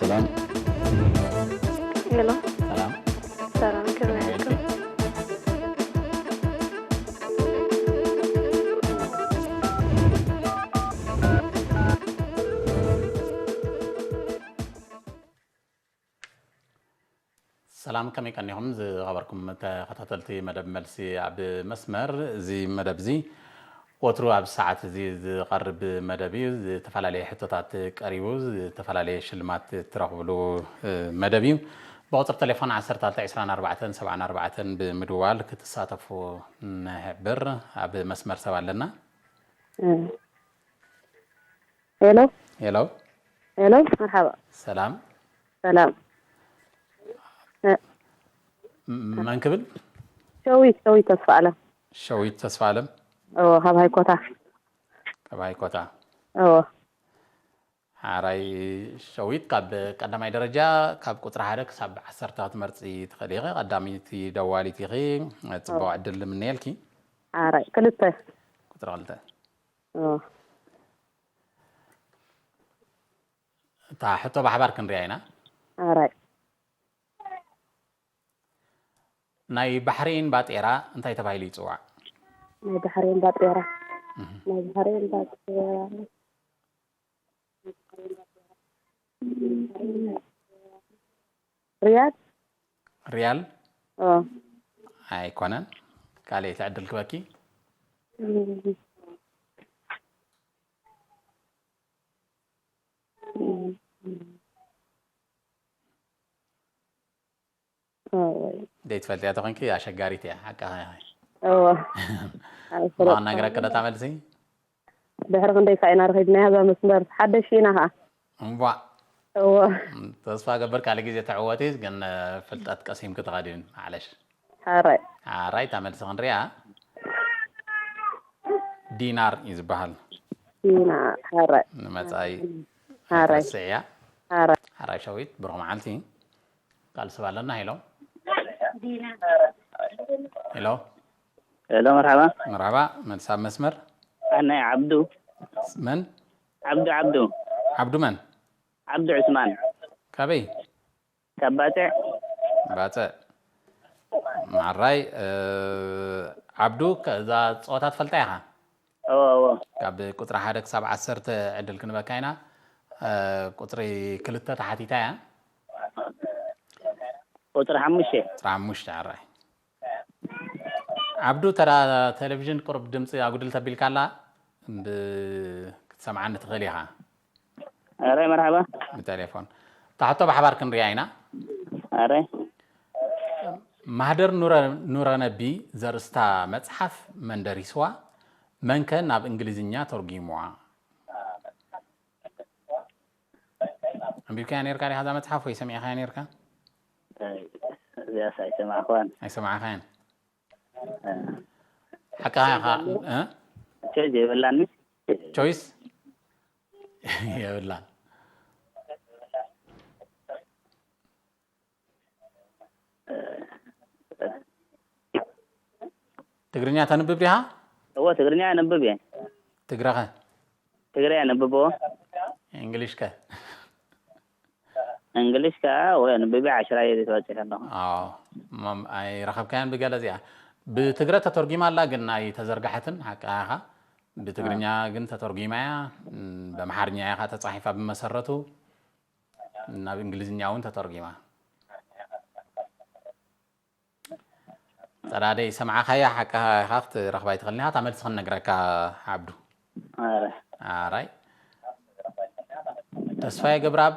ሰላም። ሄሎ፣ ሰላም። ሰላም፣ ከመይ ኣለኩም? ሰላም፣ ከመይ ቀኒኹም ዝኸበርኩም ተኸታተልቲ መደብ መልሲ ኣብ መስመር? እዚ መደብ እዚ ወትሩ ኣብ ሰዓት እዚ ዝቐርብ መደብ እዩ። ዝተፈላለየ ሕቶታት ቀሪቡ፣ ዝተፈላለየ ሽልማት ትረኽብሉ፣ እ፣ መደብ እዩ። ብቁጽሪ ቴሌፎን ዓሰርተ ክልተ ዕስራን ኣርባዕተን ሰብዓን ኣርባዕተን ብምድዋል ክትሳተፉ ንሕብር። ኣብ መስመር ሰብ ኣለና። ሄሎ ሄሎ፣ ሄሎ፣ መርሓባ። ሰላም። ሰላም። ም-፣ መን ክብል? ሸዊት፣ ሸዊት ተስፋ ኣለም። ሸዊት ተስፋ ኣለም። እዎ፣ ካብ ሃይኮታ። ካብ ሃይኮታ። እዎ። ሓራይ ሸዊት፣ ካብ ቀዳማይ ደረጃ ካብ ቁጽሪ ሓደ ክሳብ ዓሰርተ ክትመርጺ ትኽእሊ ኢኺ። ቀዳመይቲ ደዋሊት ኢኺ። ጽቡቕ ዕድል ንምነየልኪ። ሓራይ ክልተ። ቁጽሪ ክልተ። እዎ። እታ ሕቶ ብሓባር ክንሪኣ ኢና። ሓራይ። ናይ ባሕሬን ባጤራ እንታይ ተባሂሉ ይጽዋዕ? ናይ ባሕሬን ባጤራ። ናይ ባሕሬን ባጤራ። ሪያል። ሪያል እዎ። ኣይኮነን። ካልእ ዕድል ክበኪ። እዎ። ዘይትፈልጥያ ተኾንኪ ኣሸጋሪት እያ። ሓቃ እዎ። ብኸናግረኪ ዶ እታ መልሲ? ድሕሪ ክንደይ ሳዕ ኢና ረኺብናያ እዛ መስመር? ሓደሽ ኢና ኸዓ። እምቧእ። እዎ። ተስፋ ገብር ካልእ ግዜ ትዕወቲ፣ ግን ፍልጠት ቀሲምኪ ትኸዲ። ማዕለሽ። ሓራይ። ሓራይ እታ መልሲ ክንሪኣ። ዲናር እዩ ዝበሃል። ዲናር፣ ሓራይ። ንመጻኢ ሓራይ። ክትርስዕያ። ሓራይ። ሓራይ ሸዊት፣ ብሩኽ መዓልቲ። ካልእ ሰብ ኣለና። ሄሎ። ሄሎ። ሄሎ፣ መርሓባ። መርሓባ፣ መልሲ ኣብ መስመር። ኣነ ዓብዱ። መን? ዓብዱ፣ ዓብዱ። ዓብዱ መን? ዓብዱ ዑስማን። ካበይ? ካብ ባጽዕ። ባጽዕ። ማዕራይ፣ እ፣ ዓብዱ፣ ከ-፣ እዛ ጸወታ ትፈልጣ ኢኻ? እዎ፣ እዎ። ካብ ቁጽሪ ሓደ ክሳብ ዓሰርተ ዕድል ክንበካ ኢና። እ፣ ቁጽሪ ክልተ ተሓቲታ እያ። ቁጽሪ ሓሙሽተ። ቁጽሪ ሓሙሽተ፣ ኣራይ። ዓብዱ፣ ተራ ቴሌቪዥን ቁሩብ ድምጺ ኣጉድል ተቢልካ ኣላ፣ ብ-፣ ክትሰምዓኒ ትኽእል ኢኻ። ኣረ፣ መርሓባ። ብቴሌፎን። እታ ሕቶ ብሓባር ክንሪኣ ኢና። ኣረ። ማህደር ኑረ-፣ ኑረነቢ ዘርእስታ መጽሓፍ መን ደሪስዋ? መንከ ናብ እንግሊዝኛ ተርጒምዋ? ኣንቢብካያ ነይርካ ዲኻ እዛ መጽሓፍ ወይ ሰሚዕኻያ ነይርካ? እዚኣስ ኣይሰማዕኳን። ኣይሰማዕካያን? እ። ሓቅኻ ኢኻ፣ እ? ቾይስ የብላኒ። ቾይስ? የብላን። ትግርኛ ተንብብ ዲኻ? እዎ፣ ትግርኛ የንብብ እየ። ትግረኸ? ትግረ የንብብዎ። እንግሊሽከ? እንግሊሽ ከኣ ወይ ኣንብቢ ዓሽራ እየ ተባጺሐ ኣለኹ። ኣዎ። ማም-፣ ኣይረኸብካያን ብገለ እዚኣ። ብትግረ ተተርጒማ ኣላ፣ ግን ኣይተዘርግሐትን፣ ሓቅኻ ኢኻ። ብትግርኛ ግን ተተርጒማ እያ። እም፣ ብኣምሓርኛ እያ ተጻሒፋ ብመሰረቱ። ናብ እንግሊዝኛ እውን ተተርጒማ። ጸዳደይ ሰምዓኻያ፣ ሓቅኻ ኢኻ፣ ክትረኽባ ኣይትኽእልን ኢኻ። እታ መልሲ ክንነግረካ ዓብዱ። ኣረ። ኣራይ። ተስፋዬ ገብረኣብ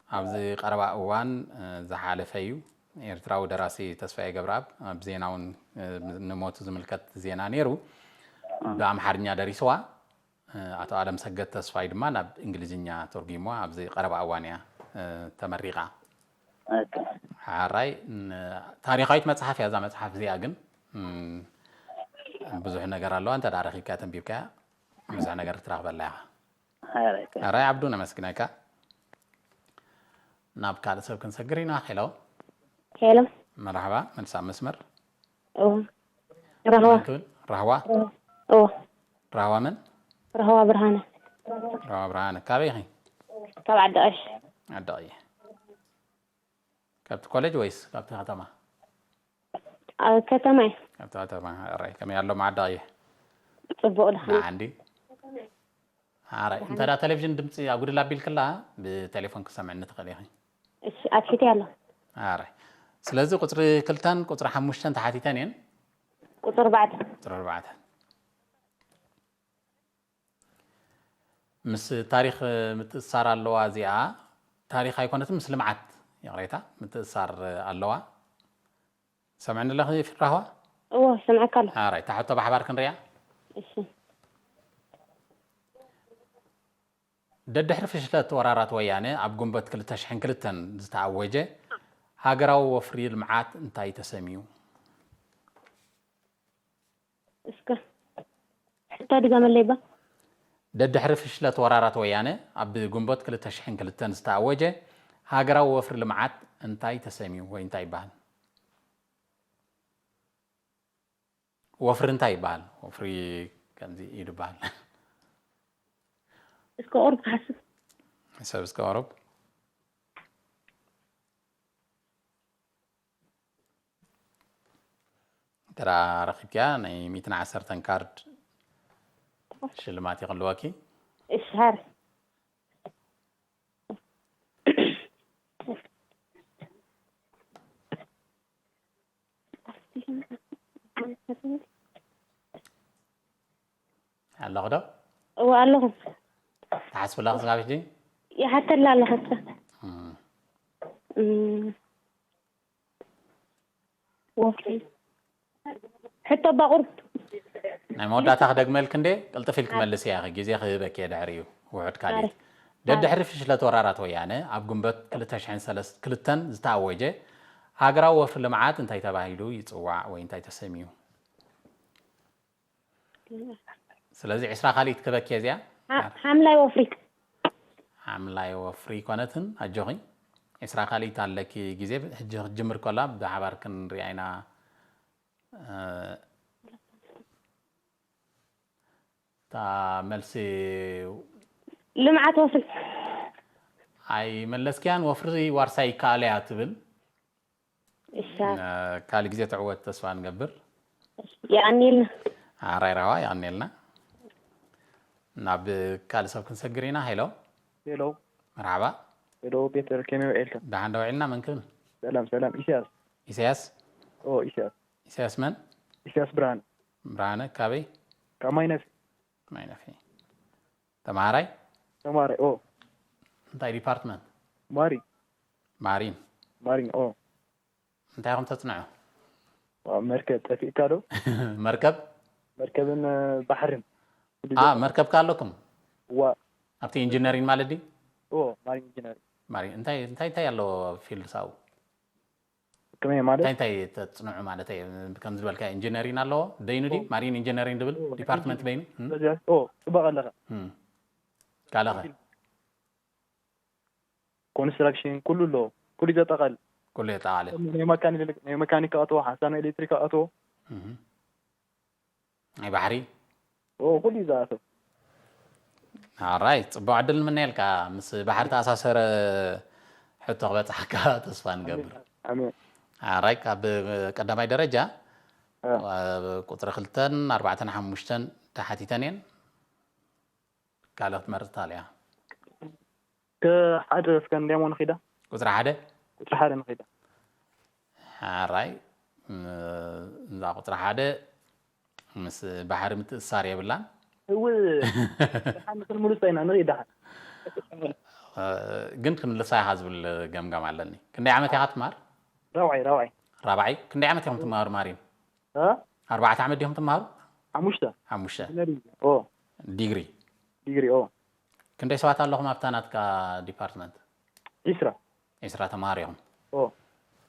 ኣብዚ ቀረባ እዋን፣ እ፣ ዝሓለፈ እዩ። ኤርትራዊ ደራሲ ተስፋዬ ገብረኣብ ኣብ ዜና እውን፣ እ፣ ንሞቱ ዝምልከት ዜና ነይሩ። ብኣምሓርኛ ደሪስዋ። እ፣ ኣቶ ኣለምሰገድ ተስፋይ ድማ ናብ እንግሊዝኛ ተርጒምዋ ኣብዚ ቀረባ እዋን እያ፣ እ፣ ተመሪቓ። ኦኬ። ሓራይ፣ ን-፣ ታሪኻዊት መጽሓፍ እያ እዛ መጽሓፍ እዚኣ፣ ግን፣ እም፣ ብዙሕ ነገር ኣለዋ። እንተ ደኣ ረኺብካያ ተንቢብካያ ብዙሕ ነገር ክትረኽበላ ኢኻ። ሓራይ። ሓራይ ዓብዱ፣ ነመስግነካ። ናብ ካልእ ሰብ ክንሰግር ኢና። ሄሎ። ሄሎ። መርሓባ፣ መልሲ ኣብ መስመር። እዎ። ራህዋ። መን ትብል? ራህዋ? እዎ። ራህዋ መን? ራህዋ ብርሃነ። ራህዋ ብርሃነ። ካበይ ኢኺ? ካብ ዓዲ ቀይሕ። ዓዲ ቀይሕ። ካብቲ ኮሌጅ ወይስ ካብቲ ከተማ? ኣብ ከተማ እየ። ካብቲ ከተማ። ኣራይ ከመይ ኣሎ ማዕዳ እዩ? ጽቡቕ ድሓን። ንዓንዲ። ኣራይ እንተ ዳ ቴሌቪዥን ድምፂ ኣጉድል ኣቢልክላ ብቴሌፎን ክሰምዕኒ ትኽእል ኢኺ። እሺ ኣትሒተ ኣሎ። ኣራይ ስለዚ ቁፅሪ ክልተን ቁፅሪ ሓሙሽተን ተሓቲተን እየን። ቁፅሪ ኣርባዕተ። ቁፅሪ ኣርባዕተ ምስ ታሪኽ ምትእሳር ኣለዋ እዚኣ። ታሪኽ ኣይኮነትን ምስ ልምዓት ይቕሬታ ምትእሳር ኣለዋ። ሰምዕኒ ኣለኺ ራህዋ? እዎ ሰምዐካ ኣሎ። ኣራይ ታሕቶ ብሓባር ክንሪያ። እሺ ደድሕሪ ፍሽለት ወራራት ወያነ ኣብ ጉንበት ክልተ ሽሕን ክልተን ዝተኣወጀ ሃገራዊ ወፍሪ ልምዓት እንታይ ተሰምዩ? እስከ ሕቶ ድገመለይ ባ። ደድሕሪ ፍሽለት ወራራት ወያነ ኣብ ጉንበት ክልተ ሽሕን ክልተን ዝተኣወጀ ሃገራዊ ወፍሪ ልምዓት እንታይ ተሰምዩ ወይ እንታይ ይበሃል? ወፍሪ እንታይ ይበሃል? ወፍሪ ከምዚ እዩ ዝበሃል። እስከ ቁሩብ ክሓስብ። ሰብ እስከ ቁሩብ ተራ ረኺብኪያ ናይ ሚእትን ዓሰርተን ካርድ ሽልማት ይቕልወኪ። እሺ ሃር ኣለኹ ዶ? እዎ ኣለኹ። ትሓስብላ ክስጋብሽ ድዩ? ይሓተላ ኣለኹ። እሳ እም። እም፣ ወፍሪ ሕቶ ባቑርብ ናይ መወዳእታ ክደግመልክ እንዴ ቅልጥፍ ኢልክ መልስ እያ ግዜ ክህበክ እየ ድሕሪኡ ውሑድ ካሊት ኣረ። ደድሕሪ ፍሽለት ወራራት ወያነ ኣብ ግንቦት ክልተ ሽሕን ሰለስተ ክልተን ዝተኣወጀ ሃገራዊ ወፍሪ ልምዓት እንታይ ተባሂሉ ይፅዋዕ ወይ እንታይ ተሰሚዩ? ስለዚ ዕስራ ካሊት ክበኪ እዚኣ ሓ- ሓምላይ ወፍሪ ሓምላይ ወፍሪ ይኮነትን ኣጆኺ ዕስራ ካሊት ኣለኪ ግዜ ሕጂ ክትጅምር ከላ ብሓባር ክንሪኣ ኢና። እ፣ እታ መልሲ ልምዓት ወፍሪ ኣይመለስክያን። ወፍሪ ዋርሳይ ይከኣል እያ ትብል። እሻ እ፣ ካልእ ግዜ ትዕወት ተስፋ ንገብር። የቐንየልና ኣራይ ራዋ የቐንየልና። ናብ ካልእ ሰብ ክንሰግር ኢና። ሄሎ ሄሎ መርሓባ። ሄሎ ቤተር ከመይ ውዒልካ? ደሓን ዶ ውዒልና? መን ክብል? ሰላም ሰላም። ኢሳያስ ኢሳያስ። ኦ ኢሳያስ ኢሳያስ መን? ኢሳያስ ብርሃን ብርሃነ ካበይ? ካብ ማይነፍ ማይነፊ። ተምሃራይ? ተማሪ ኦ እንታይ ዲፓርትመንት? ማሪ ማሪን። ማሪን ኦ እንታይ ኢኹም ተፅንዑ? ዋው፣ መርከብ ጠፊእካ ዶ? መርከብ? መርከብን እ፣ ባሕርን አ መርከብካ ኣለኩም? ዋ ኣብቲ ኢንጂነሪን ማለት ድዩ? ኦ ማሪን ኢንጂነሪንግ ማሪን እንታይ እንታይ እንታይ ኣለዎ ፊልድ ሳው? ከመይ ማለት እንታይ እንታይ ተፅንዑ ማለት እዩ? ከም ዝበልካ ኢንጂነሪን ኣለዎ ደይኑ ድዩ? ማሪን ኢንጂነሪን ድብል ዲፓርትመንት ደይኑ? እም? ስለዚ ኦ ጽባቕ ኣለኻ እም። ካልእ ኸ? ኮንስትራክሽን ኩሉ ኣሎ። ኩሉ ዘጠቓል ኩሉ የጠቓልል። ናይ መካኒ- ናይ መካኒክ ኣቶ ሓንሳብ ናይ ኤሌክትሪክ ኣቶ እም። ናይ ባሕሪ ኦ ኩሉ እዩ ዝኣቶ። ኣራይ ፅቡቅ ዕድል ንምነየልካ ምስ ባሕሪ ተኣሳሰረ ሕቶ ክበፅሓካ ተስፋ ንገብር። ኣሜን። ኣራይ ካብ ቀዳማይ ደረጃ እ። ቁፅሪ ክልተን ኣርባዕተን ሓሙሽተን ተሓቲተን እየን። ካልእ ክትመርፅ ታልያ ከሓደ እስከ እንዲያሞ ንኺዳ ቁፅሪ ሓደ ቁፅሪ ሓደ ንኺዳ ሓራይ እዛ ቁፅሪ ሓደ ምስ ባሕሪ ምትእሳር የብላን። እው ደሓን ንክንምልሶ ኢና ንርኢ ደሓን ግን ክንምልሳ ኢኻ ዝብል ገምጋም ኣለኒ። ክንደይ ዓመት ኢኻ ትምሃር? ራብዓይ ራብዓይ ራብዓይ። ክንደይ ዓመት ኢኹም ትምሃሩ ማሪን? እ? ኣርባዕተ ዓመት ዲኹም ትምሃሩ? ሓሙሽተ ሓሙሽተ። ኢንጂነሪንግ ኦ ዲግሪ? ዲግሪ ኦ ክንደይ ሰባት ኣለኹም ኣብታ ናትካ ዲፓርትመንት? ዒስራ ዒስራ ተምሃሩ ኢኹም። ኦ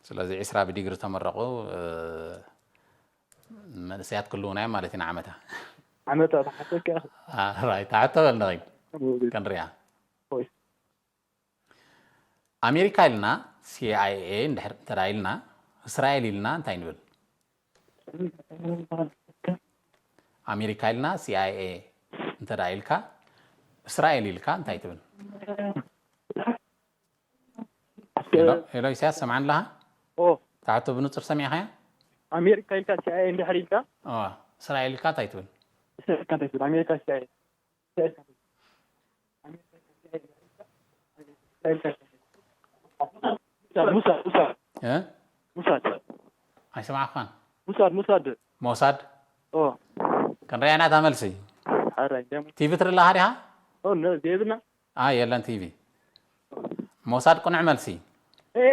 ስለዚ ዒስራ ብዲግሪ ተመረቑ እ፣ መንእሰያት ክልውና እዮም ማለት ኢና ዓመታ። ዓመታ ተሓሰካ ራይት ኣሕቶ በል ንኸይድ ክንሪኣ። ኦይ ኣሜሪካ ኢልና ሲ ኣይ ኤ እንድሕር እንተ ኢልና እስራኤል ኢልና እንታይ ንብል? ኣሜሪካ ኢልና ሲ ኣይ ኤ እንተ ኢልካ እስራኤል ኢልካ እንታይ ትብል? ሄሎ፣ ሄሎ፣ ኢሳያስ፣ ሰምዓኒ ኣለኻ? ኦ፣ ታሕቱ ብንጹር ሰሚዕኻያ? ኣሜሪካ ኢልካ፣ ሲኣይኤ እንድሕር ኢልካ? ኦ፣ እስራኤል ኢልካ እንታይ ትብል? እስራኤል ኢልካ እንታይ ትብል? ኣሜሪካ፣ ሲኣይኤ። ሙሳድ፣ ሙሳድ፣ ሙሳድ። እ? ሙሳድ። ኣይሰማዕኳን። ሙሳድ፣ ሙሳድ። ሞሳድ? ኦ። ክንሪኣ ኢና እታ መልሲ። ሓራይ፣ ደም። ቲቪ ትርኢ ኣለኻ ዲኻ? ኦ፣ ነ-፣ ዘይብልና? ኣይ፣ የለን ቲቪ። ሞሳድ ቅኑዕ መልሲ። ኤ!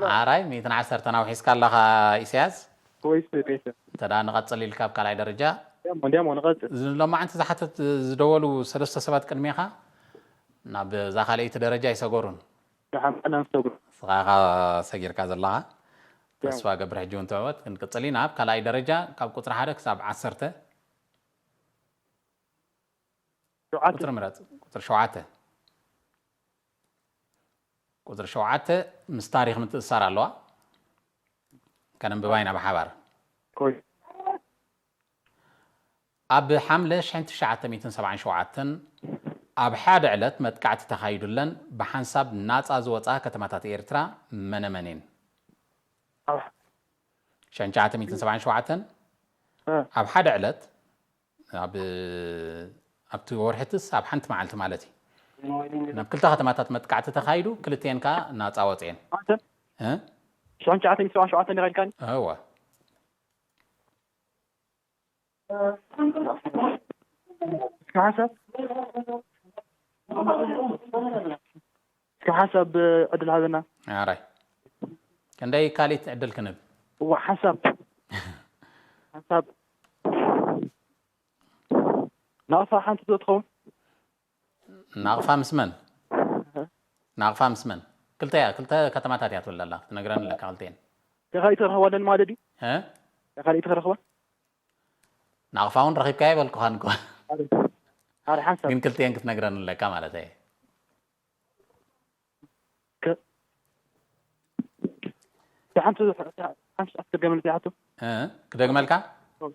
ሓራይ፣ ሚእትን ዓሰርተን ኣውሒስካ ኣለኻ ኢሳያስ። ወይስ ቤተ? እንተ ደኣ ንቐጽል ኢልካ ኣብ ካልኣይ ደረጃ። እንዲያሞ፣ እንዲያሞ፣ ንቐጽል። እዚ ሎማዓንቲ ዝሓተት ዝደወሉ ሰለስተ ሰባት ቅድሜኻ ናብ እዛ ካልኣይቲ ደረጃ ይሰገሩን። ንሓምቃና ንሰግሩ። ንስኻ ኢኻ ሰጊርካ ዘለኻ። ያው። ተስፋ ገብረ ሕጂ እውን ትዕወት። ክንቅጽል ኢና። ኣብ ካልኣይ ደረጃ ካብ ቁጽሪ ሓደ ክሳብ ዓሰርተ ሸውዓተ። ቁጽሪ ምረጽ። ቁጽሪ ሸውዓተ። ቁጽሪ ሸውዓተ ምስ ታሪኽ ምትእስሳር ኣለዋ። ከነንብባ ኢና ብሓባር። ኮይ። ኣብ ሓምለ ሽሕን ትሽዓተ ሚእትን ሰብዓን ሸውዓተን ኣብ ሓደ ዕለት መጥቃዕቲ ተኻይዱለን ብሓንሳብ ናጻ ዝወጻ ከተማታት ኤርትራ መነ መን እየን? ኣብ ሽሕን ትሽዓተ ሚእትን ሰብዓን ሸውዓተን እ። ኣብ ሓደ ዕለት፣ ኣብ፣ ኣብቲ ወርሒ ትስ ኣብ ሓንቲ መዓልቲ ማለት እዩ። ናብ ክልተ ከተማታት መጥቃዕቲ ተኻይዱ፣ ክልቲኤን ከኣ ናጻ ወጽኤን። ሸውዓተ? እ? ሽሕን ትሽዓተ ሚእትን ሰብዓን ሸውዓተን ዲኻ ኢልካኒ? እወ። እስከ ሓንሳብ፣ እስከ ሓንሳብ ዕድል ሃበና። ኣራይ። ክንደይ ካሊት ዕድል ክንብ? እዋ፣ ሓንሳብ። ሓንሳብ። ናቕፋ ሓንቲ ዶ ትኸውን? ናቕፋ ምስ መን? ናቕፋ ምስ መን? ክልተ እያ፣ ክልተ ከተማታት እያ ትብል ዘላ። ክትነግረኒ ኣለካ ክልተኤን። ተኻሊት ረኽባ ኣለኒ ማለት እዩ? እ? ተኻሊት ረኽባ? ናቕፋ እውን ረኺብካዮ በልኩኻን እኮ። ኣረ፣ ኣረ፣ ሓንሳብ። ግን ክልተኤን ክትነግረኒ ኣለካ ማለት እየ። ከ-፣ ሓንቲ፣ ሓንቲ ክትደግመልካ ይሓቱ? እ? ክደግመልካ? ኦ።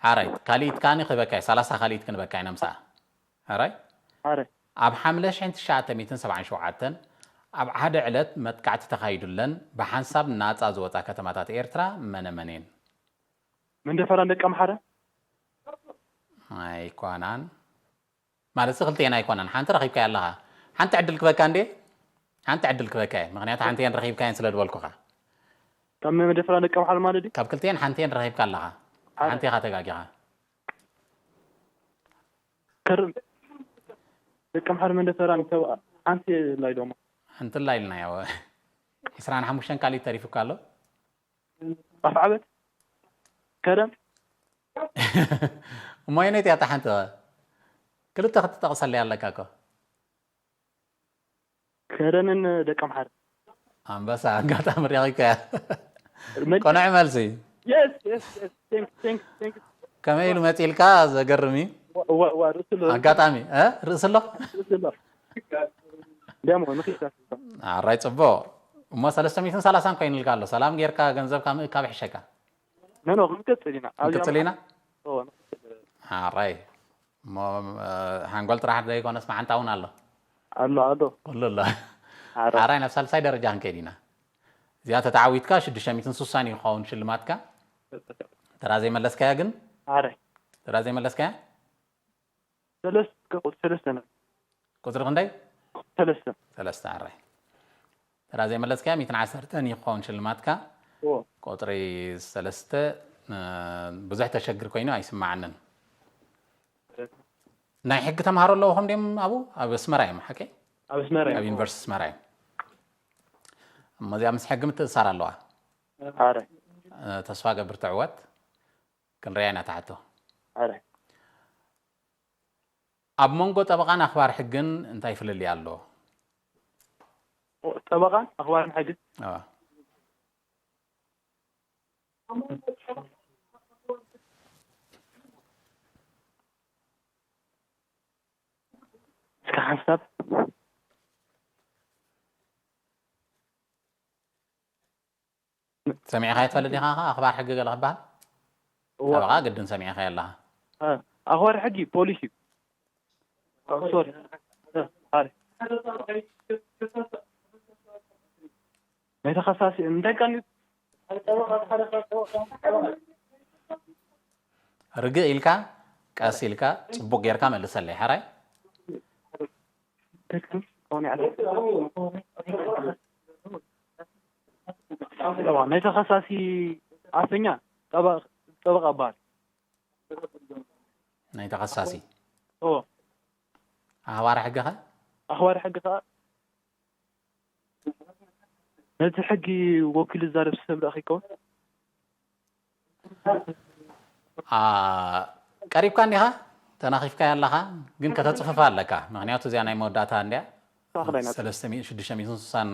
ሓራይ፣ ካሊት ከኣኒ ክህበካ እየ፣ ሰላሳ ካሊት ክንበካ ኢና ምሳኣ። ሓራይ? ሓራይ። ኣብ ሓምለ ሽሕን ትሽዓተ ሚእትን ሰብዓን ሸውዓተን ኣብ ሓደ ዕለት መጥቃዕቲ ተኻይዱለን ብሓንሳብ ናጻ ዝወጻ ከተማታት ኤርትራ መነ መን እየን? መንደፈራን ደቀምሓረ? ኣይኮናን። ማለት፣ እዚ ክልተኤን ኣይኮናን። ሓንቲ ረኺብካያ ኣለኻ። ሓንቲ ዕድል ክበካ እንዴ? ሓንቲ ዕድል ክበካ እየ። ምኽንያቱ፣ ሓንቲ እየን ረኺብካየን ስለ ዝበልኩኻ። ካብ መንደፈራን ደቀምሓረ ማለት ድዩ? ካብ ክልተኤን ሓንቲ እየን ረኺብካ ኣለኻ። ሓደ። ሓንቲ ኢኻ ተጋጊኻ። ከርም። ደቀምሓረ መንደፈራን ሰብ ሓንቲ ላይ ዶማ። ሓንቲ ላይ ኢልና፣ ያው፣ ዕስራን ሓሙሽተን ካሊት ተሪፉካ ኣሎ። ኣፍዓበት? ከረን? እሞ ኣየነይቲ እያ እታ ሓንቲ ኸ? ክልተ ክትጠቕሰለይ ኣለካ እኮ። ከረንን ደቀምሓረ። ኣንበሳ፣ ኣጋጣሚ ረኺብካያ። መን-፣ ቅኑዕ መልሲ። የስ፣ የስ፣ የስ። ቴንክ፣ ቴንክ፣ ቴንክ። ከመይ ኢሉ መጺልካ? ዘገርም እዩ። ዋ፣ ዋ፣ ዋ፣ ርእሲ ኣሎ። ኣጋጣሚ፣ እ? ርእሲ ኣሎ? ርእሲ ኣሎ። ደሞ፣ ንኺድ። ኣራይ፣ ጽቡቕ። እሞ ሰለስተ ሚእትን ሰላሳን ኮይኑልካ ኣሎ። ሰላም ጌርካ ገንዘብካ ምእካብ ይሕሸካ። ኖ፣ ኖ፣ ክንቅጽል ኢና። ኣብዚ ክንቅጽል ኢና? ኦ፣ ንቅጽል። ኣራይ። እሞ፣ እ፣ ሓንጎል ጥራሕ ዘይኮነስ መዓንጣ እውን ኣሎ። ኣሎ፣ ኣሎ። ኩሉ ኣሎ። ኣረ። ኣራይ፣ ናብ ሳልሳይ ደረጃ ክንከይድ ኢና። እዚኣ ተተዓዊትካ ሽዱሽተ ሚእትን ስሳን እዩ ክኸውን ሽልማትካ። ተራ ዘይመለስካያ ግን? ኣረ። ተራ ዘይመለስካያ? ሰለስተ፣ ቁጽሪ ሰለስተ ነው። ቁጽሪ ክንደይ? ሰለስተ። ሰለስተ፣ ኣራይ። ተራ ዘይመለስካያ ሚእትን ዓሰርተን እዩ ክኸውን ሽልማትካ። ኦ። ቁጽሪ ሰለስተ፣ እ፣ ብዙሕ ተሸግር ኮይኑ ኣይስማዓንን። ናይ ሕጊ ተምሃሮ ኣለውኹም ድዮም ኣብኡ? ኣብ ኣስመራ እዮም፣ ሓቀይ? ኣብ ኣስመራ እዮም። ኣብ ዩኒቨርሲቲ ኣስመራ እዮም። እሞ እዚኣ ምስ ሕጊ ምትእስሳር ኣለዋ። ኣረ። እ፣ ተስፋ ገብር ትዕወት። ክንሪኣ ኢና እታ ሕቶ። ኣረ። ኣብ መንጎ ጠበቓን ኣኽባር ሕግን እንታይ ፍልልይ ኣሎ? ኦ፣ ጠበቓን ኣኽባርን ሕግን? ኣዋ። እስከ ሓንሳብ። ሰሚዕኻዮ ትፈልጥ ዲኻ? ኣኽባር ሕጊ ገለ ክበሃል? እዋ። ጠበቓ ግድን ሰሚዕኻዮ ኣለኻ። እ፣ ኣኽባር ሕጊ ፖሊስ እዩ። ሶሪ። እ፣ ኣረ። ናይ ተኸሳሲ እንታይ ቀንዩ? ርግእ ኢልካ ቀስ ኢልካ ጽቡቅ ጌርካ መልሰለይ ሓራይ። ናይ ተኸሳሲ ኣፈኛ ጠበቃ ይበሃል። ናይ ተኸሳሲ ኦ ኣኽባሪ ሕጊ ኸ? ኣኽባሪ ሕጊ ከዓ ነቲ ሕጊ ወኪሉ ዝዛረብ ሰብ ዳኣ ከይከውን። አ፣ ቀሪብካ እንዲኻ? ተናኺፍካ ኣለኻ፣ ግን ከተጽፍፋ ኣለካ። ምኽንያቱ እዚኣ ናይ መወዳእታ እንዲያ። ተስተኻኽል ኣይና። ሰለስተ ሚእቲ፣ ሽዱሽተ ሚእትን ስሳን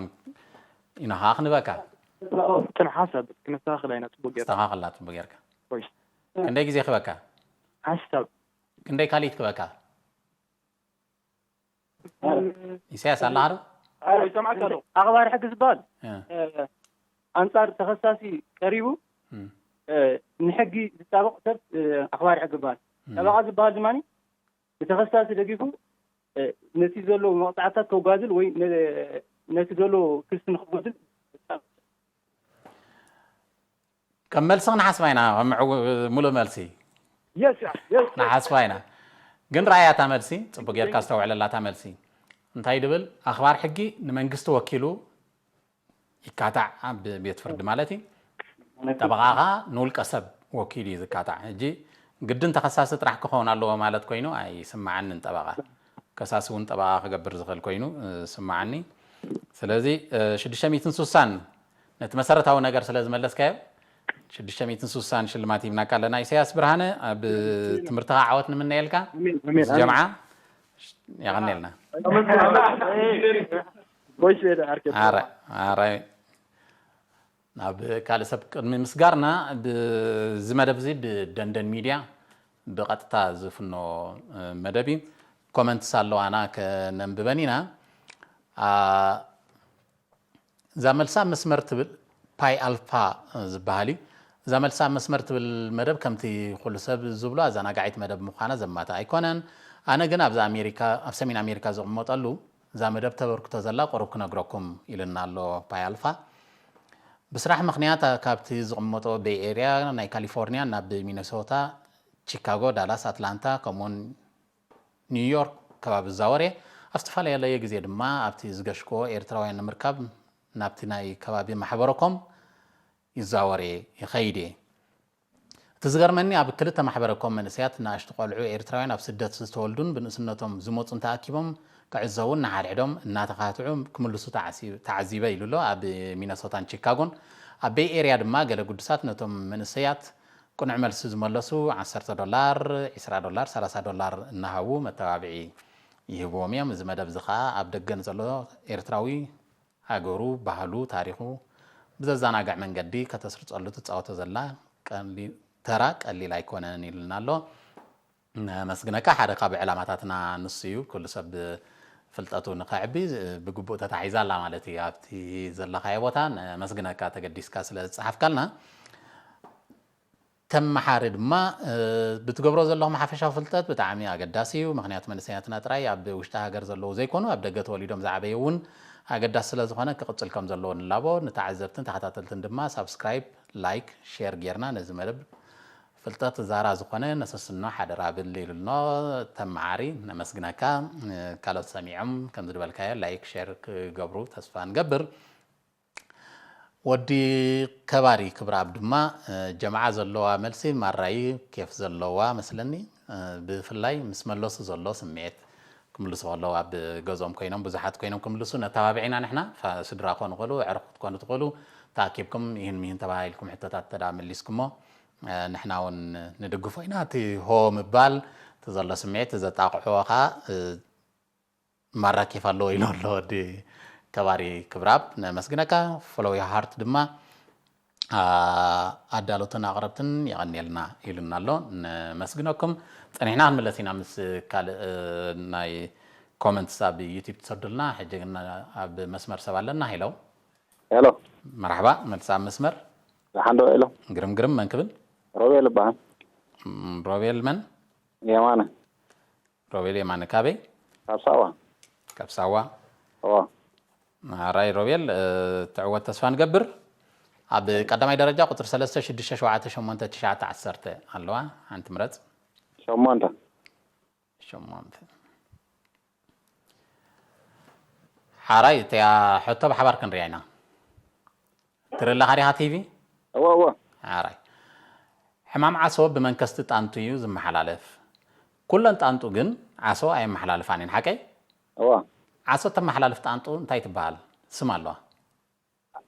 ኢና ኸዓ ክንበካ። ጽንሓ ሰብ ክነስተኻኽል ኣይና ጽቡቅ ጌርካ። ስተኻኽላ ጽቡቅ ጌርካ። ኮይስ። ክንደይ ግዜ ክበካ? ሓሳብ ክንደይ ካልኢት ክበካ? ኢሳያስ ኣለኻ ዶ? ይሰማዕካ ኣሎ። ኣኽባሪ ሕጊ ዝበሃል እ፣ እ፣ ኣንጻር ተኸሳሲ ቀሪቡ እ፣ እ፣ ንሕጊ ዝጣበቕ ሰብ እ፣ ኣኽባሪ ሕጊ ይበሃል። እ። ጠበቃ ዝበሃል ድማ ንተኸሳሲ ደጊፉ እ፣ ነቲ ዘሎ መቕጻዕታት ከጓዝል ወይ ነ- ነቲ ዘሎ ክሲ ንክጎድል ከም መልሲ ክንሓስባ ኢና፣ ከም ምዕው-፣ ሙሉእ መልሲ የስ የስ ንሓስባ ኢና። ግን ረኣያ እታ መልሲ፣ ጽቡቅ ጌርካ ዝተውዕለላ እታ መልሲ። እንታይ ድብል? ኣኽባር ሕጊ ንመንግስቲ ወኪሉ ይካታዕ፣ ኣብ ቤት ፍርዲ ማለት እዩ። ጠበቓኻ ንውልቀ ሰብ ወኪሉ እዩ ዝካታዕ። ሕጂ ግድን ተኸሳሲ ጥራሕ ክኸውን ኣለዎ ማለት ኮይኑ ኣይስማዓንን። ጠበቓ ከሳሲ እውን ጠበቓ ክገብር ዝኽእል ኮይኑ እ፣ ስማዓኒ። ስለዚ እ፣ ሽዱሽተ ሚእትን ስሳን ነቲ መሰረታዊ ነገር ስለ ዝመለስካዮ ሽዱሽተ ሚእትን ስሳን ሽልማት ሂብናካ ኣለና። ኢሳያስ ብርሃነ፣ ኣብ ትምህርትኻ ዓወት ንምነየልካ። ኣሜን፣ ኣሜን፣ ምስ ጀምዓ ኣሜን። የቐኔልና። ኮይስ ቤት ዓርከይ። ኣረ ኣረ ናብ ካልእ ሰብ ቅድሚ ምስጋርና፣ ብዚ መደብ እዚ ብደንደን ሚድያ ብቐጥታ ዝፍኖ እ፣ መደብ እዩ። ኮመንትስ ኣለዋና ከነንብበን ኢና። አ፣ እዛ መልሳ መስመር ትብል ፓይ ኣልፋ ዝበሃል እዩ። እዛ መልሳ መስመር ትብል መደብ ከምቲ ኩሉ ሰብ ዝብሎ ኣዘናጋዒት መደብ ምዃና ዘማታ ኣይኮነን። ኣነ ግን ኣብዚ ኣሜሪካ፣ ኣብ ሰሜን ኣሜሪካ ዝቕመጠሉ እዛ መደብ ተበርክቶ ዘላ ቁሩብ ክነግረኩም ኢልና ኣሎ ፓይ ኣልፋ። ብስራሕ ምኽንያት ካብቲ ዝቕመጦ ቤይ ኤርያ ናይ ካሊፎርኒያ ናብ ሚነሶታ፣ ቺካጎ፣ ዳላስ፣ ኣትላንታ ከምኡውን ኒውዮርክ ከባቢ እዛወር እየ። ኣብ ዝተፈላለየ ግዜ ድማ ኣብቲ ዝገሽክዎ ኤርትራውያን ንምርካብ ናብቲ ናይ ከባቢ ማሕበረኮም ይዛወር እየ፣ ይኸይድ እየ። እቲ ዝገርመኒ ኣብ ክልተ ማሕበረኮም መንእሰያት ንኣሽቱ ቆልዑ ኤርትራውያን ኣብ ስደት ዝተወልዱን ብንእስነቶም ዝመጹን ተኣኪቦም ክዕዘቡን ንሓድሕዶም እናተኻትዑ ክምልሱ ተዓሲ-፣ ተዓዚበ ኢሉ ኣሎ ኣብ ሚነሶታን ቺካጎን። ኣብ ቤይ ኤርያ ድማ ገለ ግዱሳት ነቶም መንእሰያት ቅኑዕ መልሲ ዝመለሱ ዓሰርተ ዶላር፣ ዒስራ ዶላር፣ ሰላሳ ዶላር እናሃቡ መተባብዒ ይህብዎም እዮም። እዚ መደብ እዚ ኸኣ ኣብ ደገ ንዘሎ ኤርትራዊ ሃገሩ፣ ባህሉ፣ ታሪኹ ብዘዘናግዕ መንገዲ ከተስርጸሉ ትጻወቶ ዘላ ቀሊ-፣ ተራ ቀሊል ኣይኮነን ኢሉና ኣሎ። ነመስግነካ። ሓደ ካብ ዕላማታትና ንሱ እዩ። ኩሉ ሰብ ፍልጠቱ ንኸዕቢ ብግቡእ ተታሒዛ ኣላ ማለት እዩ። ኣብቲ ዘለኻዮ ቦታ ነመስግነካ ተገዲስካ ስለ ዝጸሓፍካልና። ተመሓሪ ድማ እ፣ ብትገብሮ ዘለኹም ሓፈሻዊ ፍልጠት ብጣዕሚ ኣገዳሲ እዩ። ምኽንያቱ መንእሰያትና ጥራይ ኣብ ውሽጢ ሃገር ዘለዉ ዘይኮኑ ኣብ ደገ ተወሊዶም ዝዓበዩ እውን ኣገዳሲ ስለ ዝኾነ ክቕጽል ከም ዘለዎ ንላቦ። ንተዓዘብትን ተኸታተልትን ድማ ሳብስክራይብ፣ ላይክ፣ ሼር ጌርና ነዚ መደብ ፍልጠት ዛራ ዝኾነ ነሰስኖ ሓደራ ብል ኢሉኖ። ተመሓሪ ነመስግነካ። እ፣ ካልኦት ሰሚዖም ከምዚ ዝበልካዮ ላይክ፣ ሼር ክገብሩ ተስፋ ንገብር። ወዲ ከባሪ ክብረኣብ ድማ እ፣ ጀምዓ ዘለዋ መልሲ ማራይ ኬፍ ዘለዋ መስለኒ። እ፣ ብፍላይ ምስ መለሱ ዘሎ ስምዒት ክምልሱ ከለዉ ኣብ ገዝኦም ኮይኖም ብዙሓት ኮይኖም ክምልሱ ነተባብዕ ኢና ንሕና። ፋ-፣ ስድራ ክኾኑ ይኽእሉ፣ ኣዕሩኽ ክትኮኑ ትኽእሉ። ተኣኪብኩም ይህን ሚህን ተባሂልኩም ሕቶታት ተዳ መሊስኩሞ እ፣ ንሕና እውን ንድግፎ ኢና። እቲ ሆ ምባል እቲ ዘሎ ስምዒት ዘጣቕዕዎ ኸዓ እ፣ ማራ ኬፍ ኣለዎ ኢሉ ኣሎ ወዲ ከባሪ ክብራብ። ነመስግነካ። ፎሎው ዮር ሃርት ድማ ኣ፣ ኣዳለውትን ኣቕረብትን የቐንየልና ኢሉና ኣሎ። ነመስግነኩም። ጸኒሕና ክንምለስ ኢና ምስ ካልእ እ፣ ናይ ኮመንትስ ኣብ ዩቲዩብ ትሰዱልና። ሕጂ ግን ኣብ መስመር ሰብ ኣለና። ሄሎ። ሄሎ። መርሓባ፣ መልሲ ኣብ መስመር። ደሓን ዶ ሄሎ? ግርም ግርም፣ መን ክብል? ሮቤል ይበሃል። ም፣ ሮቤል መን? የማነ። ሮቤል የማነ ካበይ? ካብ ሳዋ። ካብ ሳዋ። እዎ። ማራይ ሮቤል፣ እ፣ ትዕወት ተስፋ ንገብር። ኣብ ቀዳማይ ደረጃ ቁፅሪ ሰለስተ ሽዱሽተ ሸውዓተ ሸሞንተ ትሽዓተ ዓሰርተ ኣለዋ። ሓንቲ ምረፅ። ሸሞንተ። ሸሞንተ። ሓራይ፣ እቲኣ ሕቶ ብሓባር ክንሪኣ ኢና። ትርኢ ኣለኻ ዲኻ ቲቪ? እወ፣ እወ። ሓራይ። ሕማም ዓሶ ብመንከስቲ ጣንጡ እዩ ዝመሓላለፍ። ኩለን ጣንጡ ግን ዓሶ ኣየመሓላልፋን እየን፣ ሓቀይ? እወ። ዓሶ እተመሓላልፍ ጣንጡ እንታይ ትበሃል? ስም ኣለዋ።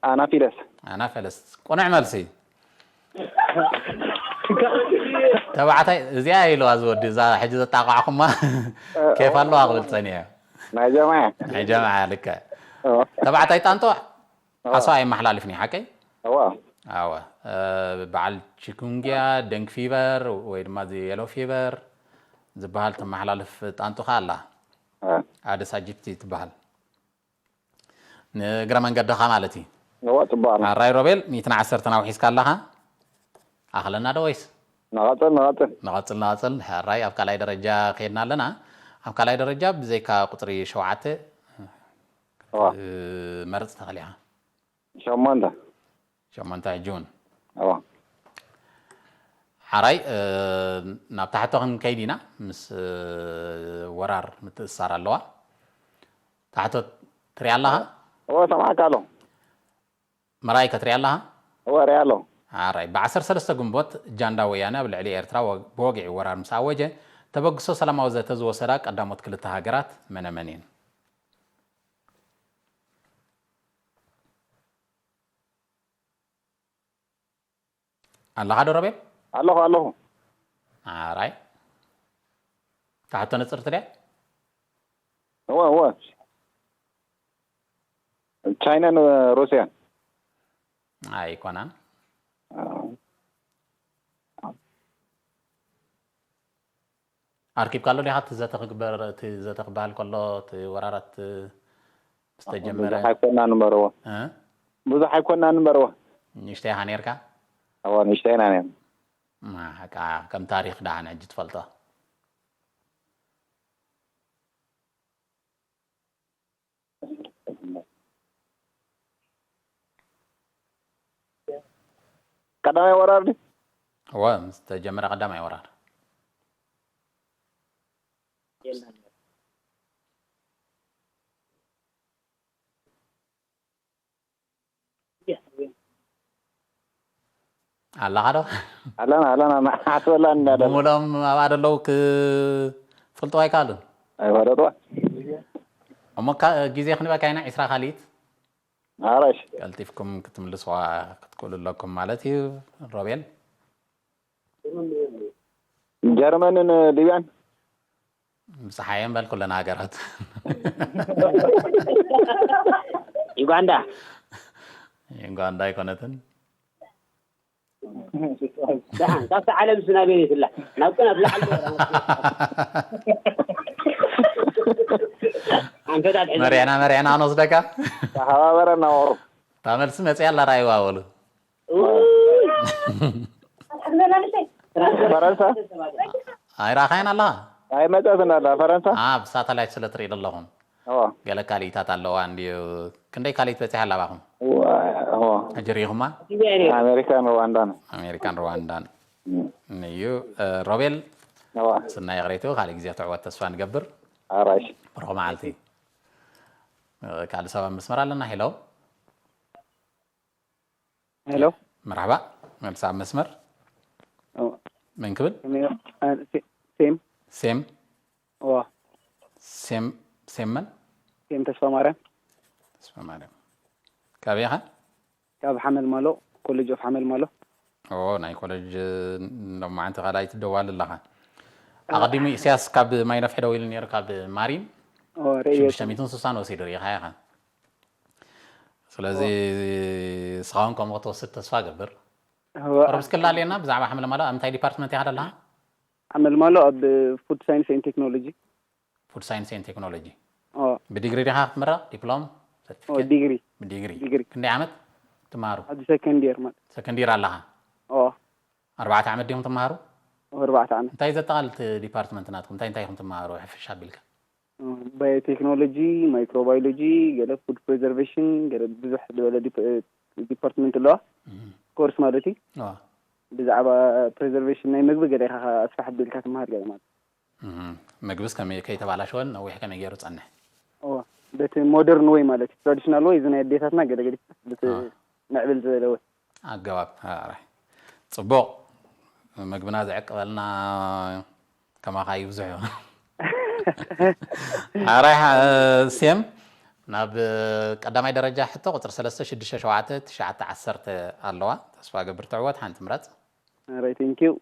ኣናፊለስ። ኣናፊለስ። ቁኑዕ መልሲ። ተባዕታይ እዚኣ ኢልዋ ዝወዲ፣ እዛ ሕጂ ዘጣቋዕኹማ ኬፍ ኣለዋ ክብል ጸኒሐ። ናይ ጀማዓ። ናይ ጀማዓ ልክዕ። እወ። ተባዕታይ ጣንጦ እወ። ዓሶ ኣይመሓላልፍን እዩ፣ ሓቀይ? እወ። ኣወ። እ፣ በዓል ቺኩንጊያ፣ ደንግ ፊቨር ወይ ድማ እዚ የሎ ፊቨር ዝበሃል ተመሓላልፍ ጣንጡ ኸኣ ኣላ። እወ። ኣደስ ኣጂፕቲ ትበሃል። ንእግረ መንገድኻ ማለት እዩ። እወ፣ ጽቡቕ ኣሎ። ሓራይ ሮቤል፣ ሚእትን ዓሰርተን ኣውሒስካ ኣለኻ። ኣኽለና ዶ ወይስ? ንቐጽል፣ ንቐጽል። ንቐጽል፣ ንቐጽል። ሕራይ ኣብ ካልኣይ ደረጃ ከይድና ኣለና። ኣብ ካልኣይ ደረጃ ብዘይካ ቁጽሪ ሸውዓተ እወ። ክትመርጽ ትኽእል ኢኻ። ሸሞንተ። ሸሞንተ ሕጂ እውን። እወ። ሓራይ፣ እ፣ ናብ ታሕቶ ክንከይድ ኢና። ምስ፣ እ፣ ወራር ምትእስሳር ኣለዋ። ታሕቶ ትሪኣ ኣለኻ? እወ፣ ሰማዕካ ኣለኹ። መርኣይ ከትሪኣ ኣለኻ? እወ፣ ሪኣ ኣለኹ። ሓራይ፣ ብዓሰርተ ሰለስተ ግንቦት ጃንዳ ወያነ ኣብ ልዕሊ ኤርትራ ወ-፣ ብወግዒ ወራር ምስ ኣወጀ፣ ተበግሶ ሰላማዊ ዘተ ዝወሰዳ ቀዳሞት ክልተ ሃገራት መነ መን እየን? ኣለኻ ዶ ሮቤል? ኣለኹ፣ ኣለኹ። ሓራይ። ታሕቶ ንጽርቲ ድያ? እወ፣ እወ። ቻይናን ሩስያን። ኣይኮናን። ኣዎ። ኣርኪብካ ኣሎ ዲኻ? እቲ ዘተ ክግበር፣ እቲ ዘተ ክበሃል ከሎ፣ እቲ ወራራት ምስ ተጀመረ? ብዙሕ ኣይኮናን እምበርዎ። እ? ብዙሕ ኣይኮናን እምበርዎ። ንእሽተይ ኢኻ ነይርካ? እወ፣ ንእሽተይ ኢና ነይርና። ማ፣ ሓቃ፣ ከም ታሪኽ ደሓን ሕጂ ትፈልጦ። ቀዳማይ ወራር ድዩ? እወ፣ ምስ ተጀመረ ቀዳማይ ወራር። ኣለኻ ዶ? ኣለና፣ ኣለና፣ ንሓስበላ እንዳለና። ብምሎም ኣብኣ ደለዉ ክፈልጥዋ ኣይከኣሉን። ኣይፈለጥዋ። እሞ ካ-፣ ግዜ ክንበካ ኢና፣ ዒስራ ካልኢት። ኣራሽ። ቀልጢፍኩም ክትምልስዋ ክትክእሉ ኣለኩም ማለት እዩ። ሮቤል? ጀርመንን ሊብያን? ምሳሓየን በል ኩለን ሃገራት። ዩጋንዳ። ዩጋንዳ ኣይኮነትን። ደሓን፣ ካብቲ ዓለም ስናበይ ትላ? ናብ ቅን ኣብ ላዕሊ። ኣንፈታት ሒዘ። መሪዕና፣ መሪዕና ንወስደካ። ተሓባበረና ወሩ። እታ መልሲ መጺኣ ኣላ፣ ራእይዋ በሉ። ፈረንሳ? ኣይረኣኻያን ኣለኻ? ኣይመጸትን ኣላ ፈረንሳ? ኣብ ሳተላይት ስለ ትርኢ ዘለኹም። እዎ። ገለ ካልኢታት ኣለዋ እንድዩ። ክንደይ ካልኢት በጺሓ ኣላ ባኹም? እዎ፣ እዎ። ሕጂ ርኢኹማ? ኣሜሪካን ሩዋንዳን። ኣሜሪካን ሩዋንዳን። እም። እዩ። እ፣ ሮቤል፣ እዎ። ስናይ ይቕሬቱ፣ ካልእ ግዜ ትዕወት ተስፋ ንገብር። ኣራሽ። ብሩኽ መዓልቲ። እ፣ ካልእ ሰብ ኣብ መስመር ኣለና። ሄሎ። ሄሎ። መርሓባ፣ መልሲ ኣብ መስመር። ኦ። መን ክብል? ከመይ፣ አ፣ ሴ-፣ ሴም። ሴም? እዋ። ሴም፣ ሴም መን? ሴም ተስፋ ማርያም። ተስፋ ማርያም። ካበይ ኢኻ? ካብ ሓመልማሎ፣ ኮሌጅ ኦፍ ሓመልማሎ። ኦ፣ ናይ ኮሌጅ፣ ሎማዓንቲ ካልኣይቲ ደዋሊ ኣለኻ። አ። ኣቐዲሙ ኢሳያስ ካብ ማይ ነፍሒ ደው ኢሉ ነይሩ፣ ካብ ማሪን። ኦ፣ ርእዮ። ሽዱሽተ ሚእትን ስሳን ወሲዱ ርኢኻ ኢኻ። ስለዚ፣ ኦ። ንስኻ እውን ከምኡ ክትወስድ ተስፋ እገብር። እዋ። ቁሩብ እስኪ ኣላልየና ብዛዕባ ሓመልማሎ፣ ኣብ እንታይ ዲፓርትመንት ኢኻ ዘለኻ? ሓመልማሎ ኣብ ፉድ ሳይንስ ኤንድ ቴክኖሎጂ። ፉድ ሳይንስ ኤንድ ቴክኖሎጂ። ኦ። ብዲግሪ ዲኻ ክትምረቕ? ዲፕሎም? ኦ፣ ሰርቲፊኬት? ዲግሪ። ብዲግሪ። ዲግሪ። ክንደይ ዓመት ትመሃሩ? ኣብዚ ሰከንድ የር ማለት። ሰከንድ የር ኣለኻ? ኦ። ኣርባዕተ ዓመት ዲኹም ትመሃሩ? ኦ፣ ኣርባዕተ ዓመት። እንታይ ዘጠቓልል እቲ ዲፓርትመንት ናትኩም? እንታይ እንታይ ኢኹም ትመሃሩ? ሕፍሽ ኣቢልካ። ባዮቴክኖሎጂ፣ ማይክሮባዮሎጂ፣ ገለ ፉድ ፕሬዘርቬሽን፣ ገለ ብዙሕ ዝበለ ዲፓርትመንት ኣለዋ። ኮርስ ማለት እዩ። ብዛዕባ ፕሬዘርቬሽን ናይ ምግቢ ገለ ኢኻ ኣስፋሕ ኣቢልካ ትመሃር ገለ ማለት። ምግብስ ከመይ ከይተባላሸወን ነዊሕ ከመይ ገይሩ ጸንሕ? በቲ ሞደርን ወይ ማለት ትራዲሽናል ወይ እዚ ናይ ኣዴታትና ገለገለ በቲ ምዕብል ዝበለ ወይ ኣገባብ ኣራይ ጽቡቕ። ምግብና ዘዕቅበልና ከማኻ ይብዝሑ። ኣራይ ሴም፣ ናብ ቀዳማይ ደረጃ ሕቶ ቁፅሪ ሰለስተ ሽዱሽተ ሸውዓተ ትሽዓተ ዓሰርተ ኣለዋ። ተስፋ ገብር ትዕወት። ሓንቲ ምረፅ። ኣራይ ቴንኪው።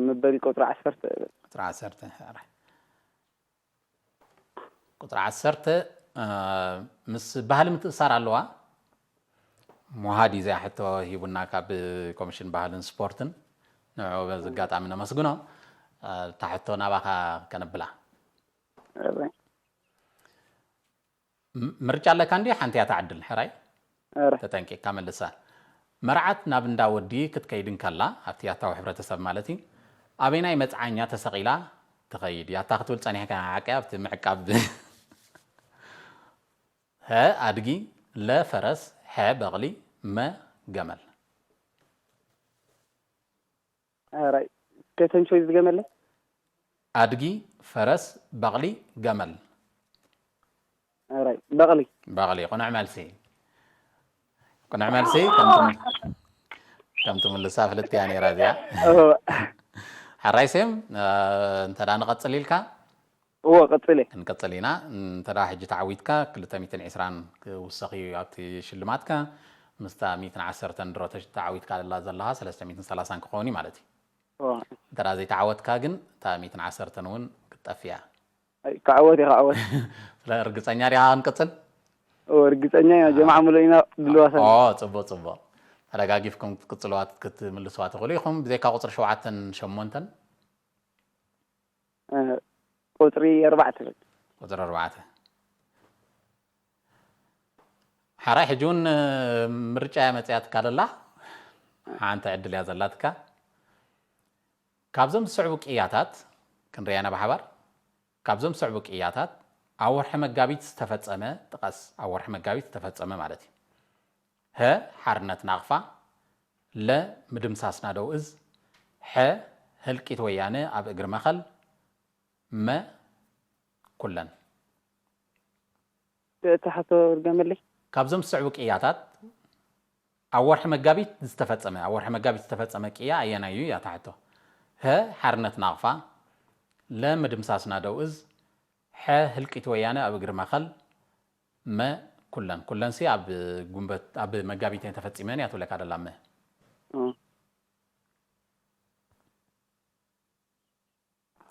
መበል ቁፅሪ ዓሰርተ። ቁፅሪ ዓሰርተ። ኣራይ ቁፅሪ ዓሰርተ ምስ ባህሊ ምትእሳር ኣለዋ። ሙሃድ እዩ እዚኣ ሕቶ ሂቡና ካብ ኮሚሽን ባህልን ስፖርትን። ንዑ በዚ ኣጋጣሚ ነመስግኖ። እታ ሕቶ ናባኻ ከነብላ። ምርጫ ኣለካ እንዲ ሓንቲ እያ ትዓድል። ሕራይ ተጠንቂቕካ መልሳ። መርዓት ናብ እንዳ ወዲ ክትከይድ እንከላ ኣብቲ ያታዊ ሕብረተሰብ ማለት እዩ ኣበይናይ መፅዓኛ ተሰቒላ ትኸይድ? ያታ ክትብል ፀኒሕካ ሓቂ ኣብቲ ምዕቃብ። ሀ ኣድጊ፣ ለ ፈረስ፣ ሐ በቕሊ፣ መ ገመል። ራይ ከተን ቾይስ ዝገመለ ኣድጊ፣ ፈረስ፣ በቕሊ፣ ገመል። ራይ በቕሊ በቕሊ። ቅኑዕ መልሲ። ቅኑዕ መልሲ። ከም ትምልሳ ፍልጥ እያ ነይራ እዚኣ። ሕራይ ሴም፣ እንተ ንቐፅል ኢልካ እዎ ቀፅለ። ክንቀፅል ኢና። እንተ ሕጂ ተዓዊትካ ክልተ ሚእትን ዕስራን ክውሰኽ እዩ ኣብቲ ሽልማትካ። ምስታ ሚእትን ዓሰርተን ድሮ ተዓዊትካ ዘላ ዘለኻ ሰለስተ ሚእትን ሰላሳን ክኸውን እዩ ማለት እዩ። እንተ ዘይተዓወትካ ግን እታ ሚእትን ዓሰርተን እውን ክትጠፍእ እያ። ክዓወት እየ ክዓወት። ስለ ርግፀኛ ዲኻ ክንቅፅል? እርግፀኛ ኢና ጀማዓ ምሎ ኢና ድልዋት። ፅቡቅ ፅቡቅ። ተደጋጊፍኩም ክትቅፅልዋ ክትምልስዋ ትኽእሉ ኢኹም ብዘይካ ቁፅሪ ሸውዓተን ሸሞንተን። ቁፅሪ ኣርባዕተ። ቁፅሪ ኣርባዕተ። ሓራይ ሕጂ እውን ምርጫ እያ መፅያትካ ዘላ። ሓንቲ ዕድል እያ ዘላትካ። ካብዞም ዝስዕቡ ቅያታት ክንሪኣና ብሓባር። ካብዞም ዝስዕቡ ቅያታት ኣብ ወርሒ መጋቢት ዝተፈፀመ ጥቀስ። ኣብ ወርሒ መጋቢት ዝተፈፀመ ማለት እዩ። ሀ ሓርነት ናቕፋ፣ ለ ምድምሳስ ናደው እዝ፣ ሐ ህልቂት ወያነ ኣብ እግሪ መኸል፣ መ ኩለን። እቲ ሕቶ ርገመለይ። ካብዞም ዝስዕቡ ቅያታት ኣብ ወርሒ መጋቢት ዝተፈጸመ ኣብ ወርሒ መጋቢት ዝተፈጸመ ቅያ ኣየናይ እዩ እያ እታ ሕቶ። ሀ ሓርነት ናቕፋ፣ ለ ምድምሳስ ናደው እዝ፣ ሐ ህልቂት ወያነ ኣብ እግሪ መኸል፣ መ ኩለን። ኩለንሲ ኣብ ጉንበት ኣብ መጋቢት እየን ተፈጺመን እያ ትብለካ ደላ መ።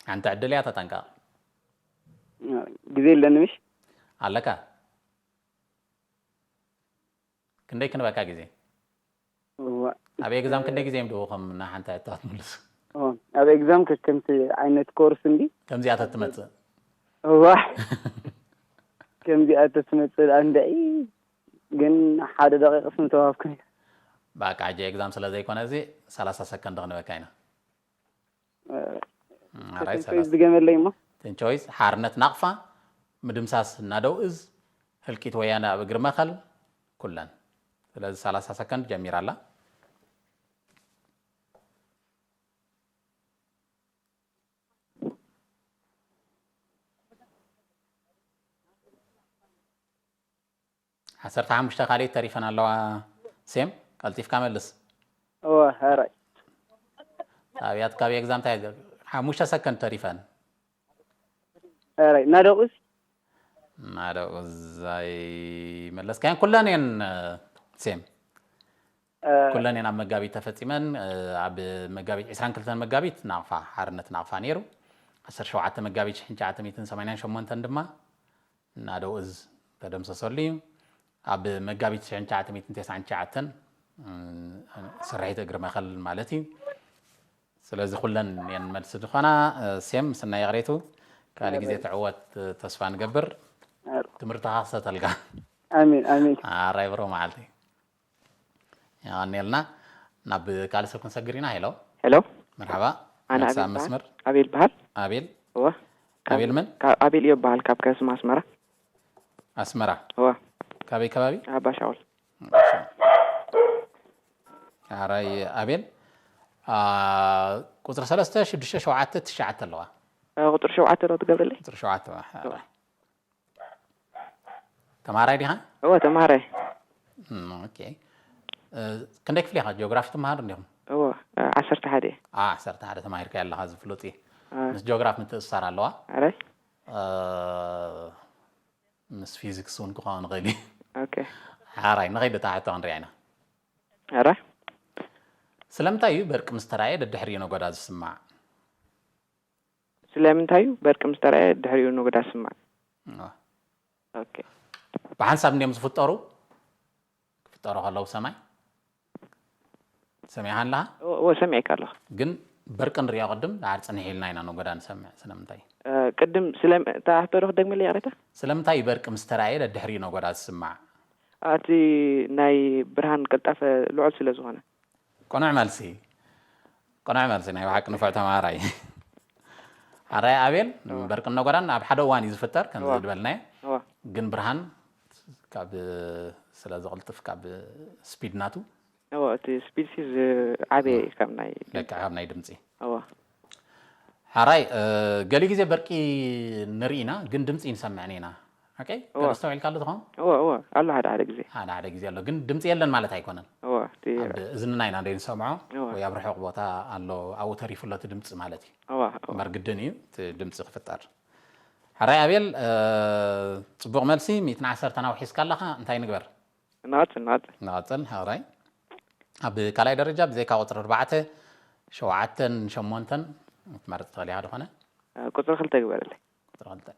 ሓንቲ ዕድል እያ ተጠንቀቕ። ግዜ የለን ምሽ? ኣለካ። ክንደይ ክንበካ ግዜ? ኣብ ኤግዛም ክንደይ ግዜ እዮም ድውኹም ንሓንቲ ሕቶ ትምልሱ? ኣብ ኤግዛም ከከምቲ ዓይነት ኮርስ እንዲ ከምዚኣ ተትመፅእ። እዋ ከምዚኣ ተትመፅእ እንድዒ ግን ሓደ ደቂቕ ስም ተዋሃብኩኒ። በቃ ሕጂ ኤግዛም ስለ ዘይኮነ እዚ ሰላሳ ሰከንድ ክንበካ ኢና። ዝገመለይ እሞ ተንቾይስ ሓርነት ናቕፋ ምድምሳስ እናደው እዝ ህልቂት ወያነ ኣብ እግሪ መኸል ኩለን። ስለዚ ሰላሳ ሰከንድ ጀሚራ ኣላ። ዓሰርተ ሓሙሽተ ካልኦት ተሪፈን ኣለዋ። ሴም ቀልጢፍካ መልስ። እወ፣ ሕራይ። ኣብያት ካብ ኤግዛም እንታይ ሓሙሽተ ሰከንድ ተሪፈን። ሕራይ ናደቑስ ናደቑ ዛይ መለስካየን ኩለን እየን። ሴም ኩለን እየን ኣብ መጋቢት ተፈፂመን። ኣብ መጋቢት ዕስራን ክልተን መጋቢት ናቕፋ ሓርነት ናቕፋ ነይሩ። ዓሰርተ ሸውዓተ መጋቢት ሽሕን ትሽዓተ ሚእትን ሰማንያን ሸሞንተን ድማ ናደው እዝ ተደምሰሰሉ እዩ። ኣብ መጋቢት ሽሕን ትሽዓተ ሚእትን ተስዓን ትሽዓተን ስርሒት እግሪ መኸል ማለት እዩ። ስለዚ ኩለን እየን መልሲ ዝኾና። ሴም ምስናይ ይቕሬቱ ካልእ ግዜ ትዕወት ተስፋ ንገብር። ትምህርትኻ ክሰተልካ። ኣሜን ኣሜን። ኣራይ ብሮ መዓልቲ የቐንየልና። ናብ ካልእ ሰብ ክንሰግር ኢና። ሄሎ ሄሎ። መርሓባ። ኣነ ናብዛ ኣቤል በሃል። መስመር። ኣቤል በሃል። ኣቤል። እወ። ካብ- ኣቤል መን? ካብ ኣቤል እዮ በሃል ካብ ከተማ ኣስመራ። ኣስመራ። እዋ። ካበይ ከባቢ? ኣባ ሻውል። ኣራይ ኣቤል። ቁፅሪ ሰለስተ ሽዱሽተ ሸውዓተ ትሽዓተ ኣለዋ። ቁፅሪ ሸውዓተ ዶ ትገብረለይ? ቁፅሪ ሸውዓተ። ተማሃራይ ዲኻ? እወ ተማሃራይ። ኦኬ። ክንደይ ክፍሊ ኢኻ ጂኦግራፊ ትመሃር እንዲኹም? እወ ዓሰርተ ሓደ። ዓሰርተ ሓደ ተማሂርካ ኣለኻ ዝፍሉጥ እዩ። ምስ ጂኦግራፊ ምትእስሳር ኣለዋ። ኣራይ። ምስ ፊዚክስ እውን ክኸውን ይኽእል እዩ። ኦኬ። ሓራይ ንኸይድ እታ ሕቶ ክንሪኣ ኢና። ኣራይ። ስለምንታይ እዩ በርቂ ምስ ተራእየ ደድሕሪኡ ነጎዳ ዝስማዕ? ስለምንታይ እዩ በርቂ ምስ ተራእየ ድሕሪኡ ነጎዳ ዝስማዕ? ኦኬ። ብሓንሳብ እንዲዮም ዝፍጠሩ? ክፍጠሩ ከለዉ ሰማይ ሰሚዕካ ኣለኻ? እወ ሰሚዐካ ኣለኹ። ግን በርቂ ንሪኦ ቅድም ደሓር ፅንሕ ኢልና ኢና ነጎዳ ንሰምዕ። ስለምንታይ? ቅድም ስለ እታ ሕቶ ዶ ክደግመለይ ይቕሬታ? ስለምንታይ እዩ በርቂ ምስ ተራእየ ደድሕሪኡ ነጎዳ ዝስማዕ? ኣቲ ናይ ብርሃን ቅልጣፈ ልዑል ስለ ዝኾነ። ቅኑዕ መልሲ። ቅኑዕ መልሲ ናይ ብሓቂ ንፉዕ ተማሃራይ። ሓራይ ኣቤል በርቅን ነጎዳን ኣብ ሓደ እዋን እዩ ዝፍጠር ከምዚ ዝበልናዮ። ግን ብርሃን ካብ ስለ ዝቕልጥፍ ካብ ስፒድ ናቱ እዎ እቲ ስፒድ ሲ ዝዓበየ እዩ ካብ ናይ ለክዕ ካብ ናይ ድምፂ። እዎ ሓራይ ገሊ ግዜ በርቂ ንርኢ ኢና ግን ድምፂ ንሰምዕን ኢና። ኦኬ እዎ። ተስተውዒልካሉ ትኸውን? እዎ እዎ ኣሎ ሓደ ሓደ ግዜ። ሓደ ሓደ ግዜ ኣሎ ግን ድምፂ የለን ማለት ኣይኮነን። እዎ እቲ ኣብ እዝንና ኢና ደይ ንሰምዖ እዎ። ወይ ኣብ ርሑቕ ቦታ ኣሎ ኣብኡ ተሪፉ ኣሎ እቲ ድምፂ ማለት እዩ። እዎ እዎ እምበር ግድን እዩ እቲ ድምፂ ክፍጠር። ሕራይ ኣቤል ጽቡቕ መልሲ። ሚእትን ዓሰርተን ኣውሒስካ ኣለኻ እንታይ ንግበር? ንቐጽል ንቐጽል። ንቐጽል ሕራይ ኣብ ካልኣይ ደረጃ ብዘይካ ቁፅሪ ኣርባዕተ ሸውዓተን ሸሞንተን ክትመርፅ ትኽእል ኢኻ ዝኾነ ቁፅሪ ክልተ ግበረለይ። ቁፅሪ ክልተ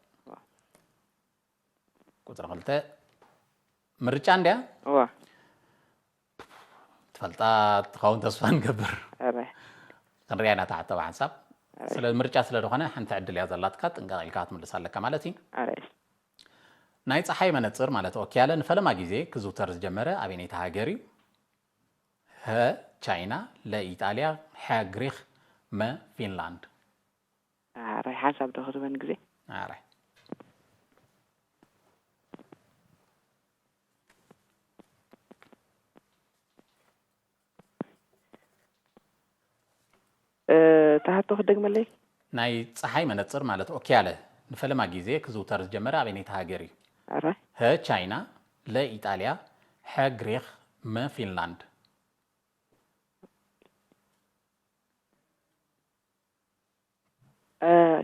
ቁፅሪ ክልተ ምርጫ እንድያ እዋ ትፈልጣ ትኸውን ተስፋ ንገብር። ኣረ ክንሪያ ኢና ታሕተዋ ሓንሳብ ኣረ ስለ ምርጫ ስለ ዝኾነ ሓንቲ ዕድል እያ ዘላትካ ጥንቀቕ ኢልካ ክትምልስ ኣለካ ማለት እዩ። ኣረ ናይ ፀሓይ መነፅር ማለት ኦኪያለ ንፈለማ ግዜ ክዝውተር ዝጀመረ ኣበይነይቲ ሃገር እዩ? ሀ ቻይና፣ ለ ኢጣልያ፣ ሐ ግሪክ፣ መ ፊንላንድ። ኣረ ሓንሳብ ዶ ክትበን ግዜ ኣረ ተሃቶ ክደግመለይ ናይ ፀሓይ መነፅር ማለት ኦኪያለ ንፈለማ ግዜ ክዝውተር ዝጀመረ ኣበይነይቲ ሃገር እዩ? ኣረ ሀ ቻይና፣ ለ ኢጣልያ፣ ሐ ግሪክ፣ መ ፊንላንድ።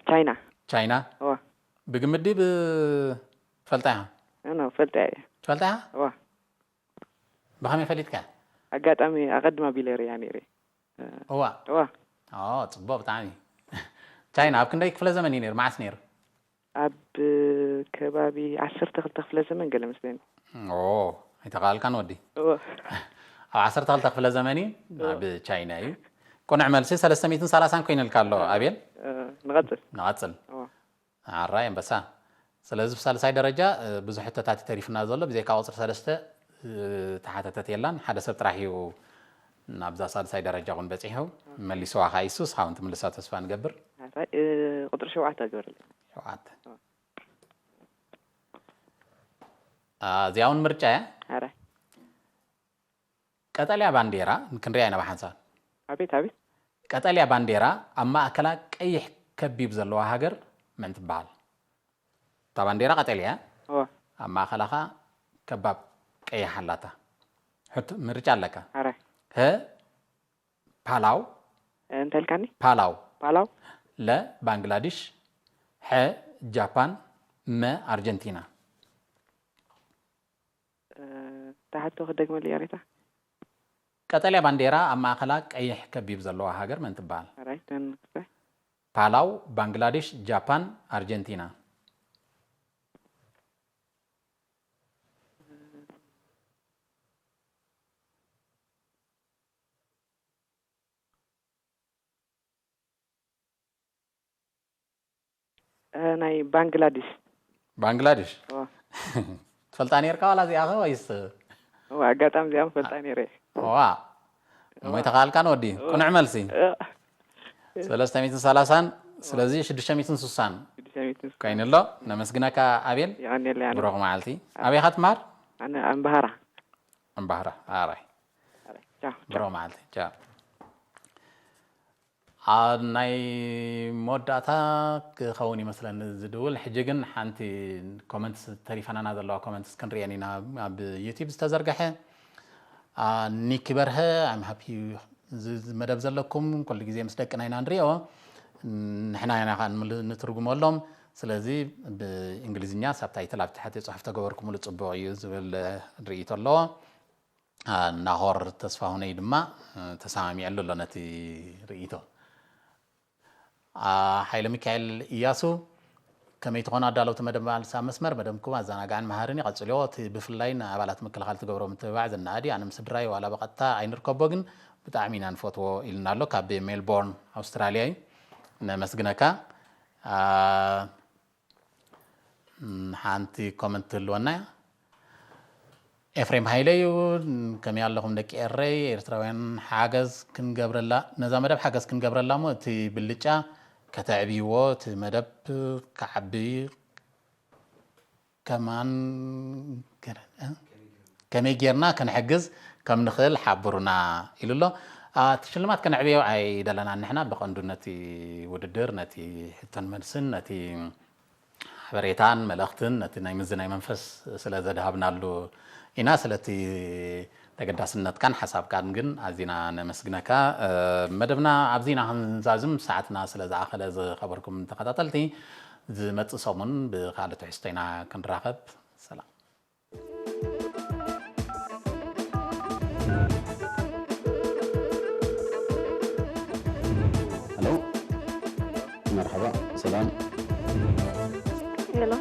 ቻይና ቻይና እዋ ብግምት ድዩ ብፈልጣ ኢኻ? ኖ ፈልጣ እየ ትፈልጣ ኢኻ? እዋ ብኸመይ ፈሊጥካ? ኣጋጣሚ ኣቐድማ ቢለ ርያ ነይረ። እዋ እዋ ኦ ጽቡቕ ብጣዕሚ። ቻይና ኣብ ክንደይ ክፍለ ዘመን እዩ ነይሩ? መዓስ ነይሩ? ኣብ ከባቢ ዓሰርተ ክልተ ክፍለ ዘመን ገለ መስለኒ። ኦ ኣይተኻልካን ወዲ። እዎ። ኣብ ዓሰርተ ክልተ ክፍለ ዘመን እዩ ናብ ቻይና እዩ። ቅኑዕ መልሲ ሰለስተ ሚእትን ሰላሳን ኮይኑልካ ኣሎ ኣቤል። ንቐጽል። ንቐጽል። እዎ። ኣራይ ኣንበሳ። ስለዚ ብሳልሳይ ደረጃ ብዙሕ ሕቶታት ተሪፍና ዘሎ ብዘይካ ቁፅሪ ሰለስተ ተሓተተት የላን ሓደ ሰብ ጥራሕ እዩ ናብዛ ሳልሳይ ደረጃ እውን በፂሑ መሊስዋ ከዓ ይሱስ ሓውን ትምልሳ ተስፋ ንገብር ኣራይ ቁፅሪ ሸውዓተ ግበረለይ ሸውዓተ እዚኣ እውን ምርጫ እያ ኣራይ ቀጠልያ ባንዴራ ክንሪኣ ኢና ብሓንሳብ ኣቤት ኣቤት ቀጠልያ ባንዴራ ኣብ ማእከላ ቀይሕ ከቢብ ዘለዋ ሃገር መን ትበሃል? እታ ባንዴራ ቀጠልያ እያ። እወ። ኣብ ማእኸላ ኸዓ ከባብ ቀያሕ ኣላታ። ሕቶ ምርጫ ኣለካ። ኣረ። ሀ ፓላው። እንታይ ኢልካኒ? ፓላው። ፓላው። ለ ባንግላዲሽ። ሐ ጃፓን። መ ኣርጀንቲና። እታ ሕቶ ክደግመለይ ኣሬታ? ቀጠልያ ባንዴራ ኣብ ማእኸላ ቀይሕ ከቢብ ዘለዋ ሃገር መን ትበሃል? ኣራይ ተንክተ። ፓላው፣ ባንግላዴሽ፣ ጃፓን፣ ኣርጀንቲና። ናይ ባንግላዴሽ። ባንግላዴሽ? ትፈልጣ ነርካ ዋላ እዚኣ ኸ ወይስ? ኣጋጣሚ እዚኣ ምፈልጣ ነይረ። ዋ እሞ ይተኻልካን ወዲ ቅኑዕ መልሲ። ሰለስተ ሚእትን ሰላሳን ስለዚ ሽዱሽተ ሚእትን ስሳን። ከመይ ትንስ ኮይኑ ኣሎ። ነመስግነካ ኣቤል። ይቐንየለይ ኣነ ብሩኽ መዓልቲ። ኣበይ ኢኻ ትምሃር? ኣነ ኣምባሃራ እምባህራ። ኣራይ ቻው ብሩኽ መዓልቲ። ቻው። ኣብ ናይ መወዳእታ ክኸውን ይመስለኒ ዝድውል። ሕጂ ግን ሓንቲ ኮመንትስ ተሪፋናና ዘለዋ ኮመንትስ ክንርእየን ኢና። ኣብ ዩቲብ ዝተዘርግሐ ኒኪ በርሀ I'm happy እዚ መደብ ዘለኩም ኩሉ ግዜ ምስ ደቅና ኢና ንሪኦ። ንሕና ኢና ከዓ ንትርጉመሎም። ስለዚ ብእንግሊዝኛ ሳብታይትል ኣብ ትሕቲ ፅሑፍ ተገበርኩምሉ ፅቡቕ እዩ ዝብል ርእይቶ ኣለዎ። ናሆር ተስፋሁነይ ድማ ተሰማሚዐሉ ኣሎ ነቲ ርእይቶ። ሓይለ ሚካኤል እያሱ ከመይ ትኾኑ ኣዳለውቲ መደብ መቓልስ ኣብ መስመር መደብኩም ኣዘናጋዕን መሃርን እዩ ቀፅልዎ። እቲ ብፍላይ ንኣባላት ምክልኻል ትገብሮ ምትብባዕ ዝነኣድ እዩ። ኣነ ምስ ስድራይ ዋላ ብቐጥታ ኣይንርከቦ ግን ብጣዕሚ ኢና ንፈትዎ ኢልና ኣሎ። ካብ ሜልቦርን ኣውስትራልያ እዩ። ነመስግነካ። ሓንቲ ኮመንት ትህልወና እያ። ኤፍሬም ሃይለ እዩ። ከመይ ኣለኹም ደቂ ኤረይ ኤርትራውያን ሓገዝ ክንገብረላ ነዛ መደብ ሓገዝ ክንገብረላ እሞ እቲ ብልጫ ከተዕብይዎ እቲ መደብ ክዓቢ ከማን ከመይ ጌርና ክንሕግዝ ከም ንኽእል ሓብሩና ኢሉ ኣሎ። እቲ ሽልማት ከነዕብዮ ኣይደለናን ንሕና ብቐንዱ ነቲ ውድድር ነቲ ሕቶን መልስን ነቲ ሓበሬታን መልእኽትን ነቲ ናይ ምዝናይ መንፈስ ስለ ዘድሃብናሉ ኢና። ስለቲ ተገዳስነትካን ሓሳብካን ግን ኣዚና ነመስግነካ። መደብና ኣብዚና ክንዛዝም ሰዓትና ስለ ዝኣኸለ ዝኸበርኩም ተኸታተልቲ ዝመጽእ ሰሙን ብካልእ ትሕዝቶ ኢና ክንራኸብ። ሰላም። ሄሎ መርሓባ ሰላም ሄሎ